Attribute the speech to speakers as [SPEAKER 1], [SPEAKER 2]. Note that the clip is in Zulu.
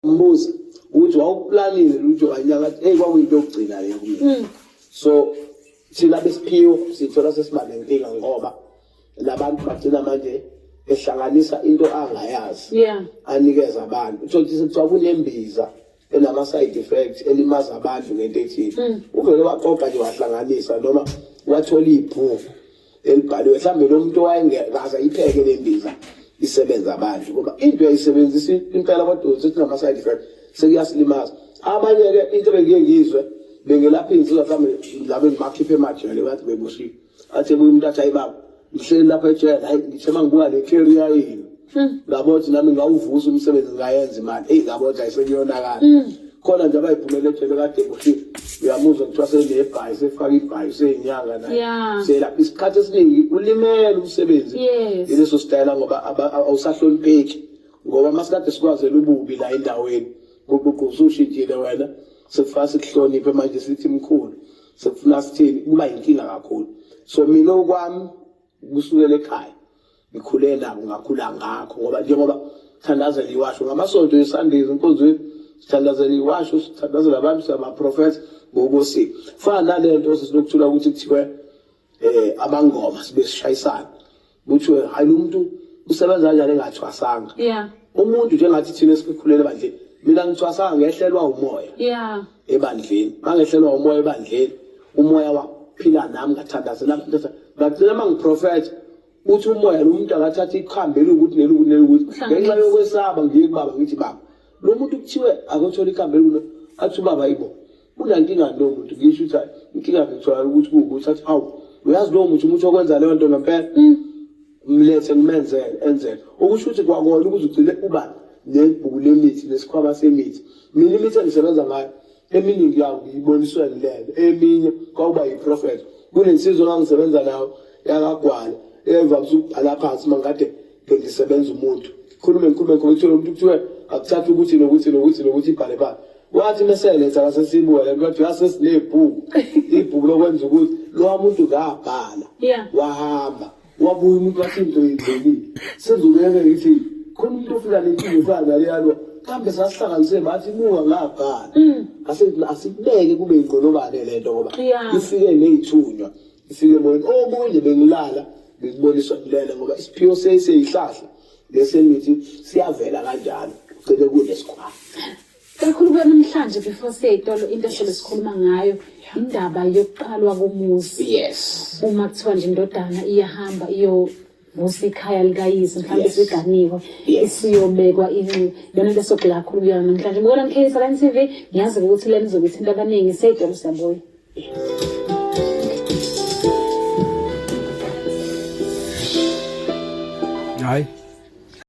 [SPEAKER 1] Mbuza ukuthi wawuplanile ukuthi wanyaka athi hey kwakuyinto yokugcina leyo kumina. So thina besiphiwo sithola sesiba nenkinga ngoba labantu bagcina manje ehlanganisa into angayazi anikeza abantu. Uthole ukuthi sekuthiwa kunembiza enama side effects elimaza abantu ngento ethile. Uvele waqoqa nje wahlanganisa noma wathola ibhuku elibhaliwe mhlawumbe lo muntu owayengekaze ayipheke le mbiza isebenza abantu ngoba into uyayisebenzisa impela kodwa uthi nama-side effect sekuyasilimaza. Abanye-ke into bengiye ngizwe bengelapha iy'nsizwa mhlawumbe labo engibakhiphe emajele bathi beboshiwe, athi ebuye umuntu athi hayi baba ngihleli lapha ejele, hayi ngithe uma ngibuka le career yenu ngabona ukuthi nami ngawuvusa umsebenzi ngayenza imali, eyi ngabona ukuthi ayisekuyonakala. Khona nje abayiphumele ejele kade eboshiwe, uyamuzwa kuthiwa senebhayi, sefaka ibhayi, seyinyanga naye selapha. Isikhathi esiningi ulimele umsebenzi ileso sitayela ngoba awusahlonipheki, ngoba masikade sikwazela ububi la endaweni guququ usushintshile wena, sekufaka sikuhloniphe manje sithi mkhulu, sekufuna sithini, kuba yinkinga kakhulu. So mina okwami kusukela ekhaya ngikhule nako, ngakhula ngakho, ngoba njengoba sithandazela iwasho ngamasonto eSundays enkonzweni, sithandazela iwasho, sithandazela abantu, siyamaprofetha ngokosiko. Fana nalento sesilokuthula ukuthi kuthiwe abangoma sibe sishayisana, kuthiwe hayi lo muntu usebenza kanjani engathwasanga. Umuntu njengathi thina esikhulele ebandleni, mina ngithwasanga ngehlelwa umoya ebandleni, mangehlelwa umoya ebandleni, umoya waphila nami, ngathandazela, ngagcina mangiprofetha uthi umoya lo muntu akathatha ikhambi elukuthi nelukuthi nelukuthi, ngenxa yokwesaba ngiye kubaba ngithi baba lo muntu kuthiwe akothola ikhambi elukuthi, athi ubaba yibo unankinga lo muntu, ngisho ukuthi inkinga ngithola ukuthi kuwukuthi athi hawu uyazi lowo muntu umuntu okwenza leyo nto ngempela mlethe ngimenzele enzele, okusho ukuthi kwakona ukuze ugcine uba nebhuku lemithi nesikhwama semithi. Mina imithi engisebenza ngayo eminingi yawo ngiyiboniswe ngilele, eminye kwakuba yiprofetha. Kunensizwa engangisebenza nayo yakagwala eyayivamise ukubhala phansi uma ngikade ngisebenza umuntu, khulume ngikhulume ngikhulume, kuthiwe umuntu kuthiwe akuthathe ukuthi nokuthi nokuthi nokuthi ibhale phansi. Wathi meseletha lasesibuka le nto, wathi yasesinebhuku ibhuku lokwenza ukuthi lowa muntu ngabhala wahamba wabuya umuntu wathi into yenzekile, sezobeke ngithi khona umuntu ofika nenkinga efana naleyalo, kambe sasihlanganise bathi buka ngabhala, ase asikubeke kube inqolobane lento ngoba ifike neyithunywa ifike emoyeni. Okunye bengilala ngikuboniswa ngilele ngoba isiphiwo seyihlahla lesemithi siyavela kanjalo ugcine kunesikhwama.
[SPEAKER 2] Kakhulu kuya namhlanje before siye ey'tolo, into esobe sikhuluma ngayo indaba yokuqalwa komuzi. Uma kuthiwa nje indodana iyahamba iyovusa ikhaya likayise, mhlawumbe isiganiwe, isiyobekwa inxiwa, iyona into esogxila kakhulu kuyona namhlanje. Bukela MK TV, ngiyazi ukuthi lena izobe ithinta abaningi. Sey'tolo siyabuya.
[SPEAKER 3] Hayi.